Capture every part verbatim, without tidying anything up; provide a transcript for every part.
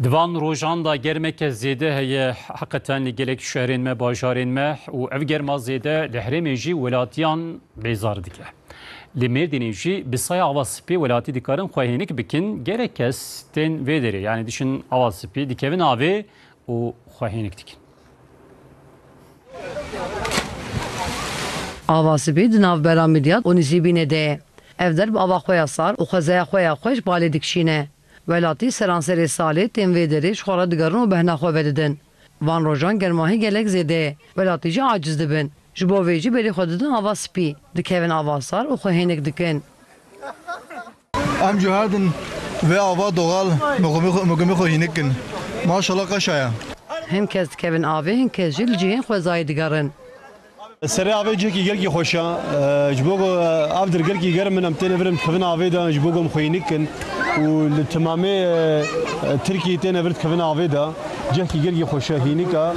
Di van rojan de germeke zêde heye, heqeten li gelek şehrên me, bajarên me û ev germa zêde li herêmê jî welatiyan bêzar dike. Li Mêrdînê jî bi saya Ava Spî welatî dikarin xwe hênik bikin, gelek kes tên vê derê, yanî diçin Ava Spî, dikevin avê û xwe hênik dikin. Ava Spî di navbera Midyat û Nizîbînê de ye. Ev der bi ava xwe ya sar û xwezaya xwe ya xweş balê dikişîne. Welatî seranserê salê tên vê derê ji xwe re digerin û behna xwe vedidin. Van rojan germahî gelek zêde ye. Welatî jî aciz dibin. Ji bo vê jî berê xwe didin Ava Spî. Dikevin ava sar û xwe hênik dikin. Em ji her din vê ava doğal mugumê xwe, mugumê xwe hînik kin. Maşallah qeşa ye. Hin kes dikevin avê, hin kes jî li cihên xwezayê digerin. Serê avê cihekî gelkî xweş e. E, ji bo ku, e, ev dir gelkî germ in, em têne vir em dikevin avê de, ji bo ku em xwe hînik kin. Û li timamê, e, e, Tirkiyê têne vir dikevin avê de. Cihekî gelkî xweş e, hînik e.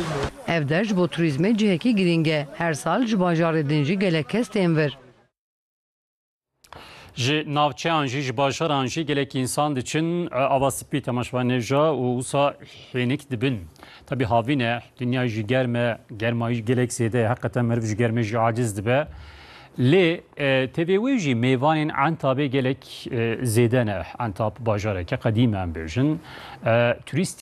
Ev der ji bo turîzmê cihekî girîng e. Her sal ji bajarê din jî gelek kes tên vir. Ji navçeyan jî, ji bajaran jî gelek însan diçin, e, Ava Spî temaşevanê ja û wisa hênik dibin. Tabî havîn e, dinya jî germ e, germayî jî gelek zêde ye. Heqeten meriv ji germê jî aciz dibe. Lê, e, tevê wê jî mêvanên Entabê gelek, e, zêde ne. Entab bajareke qedîm e, em bêjin. E, turîst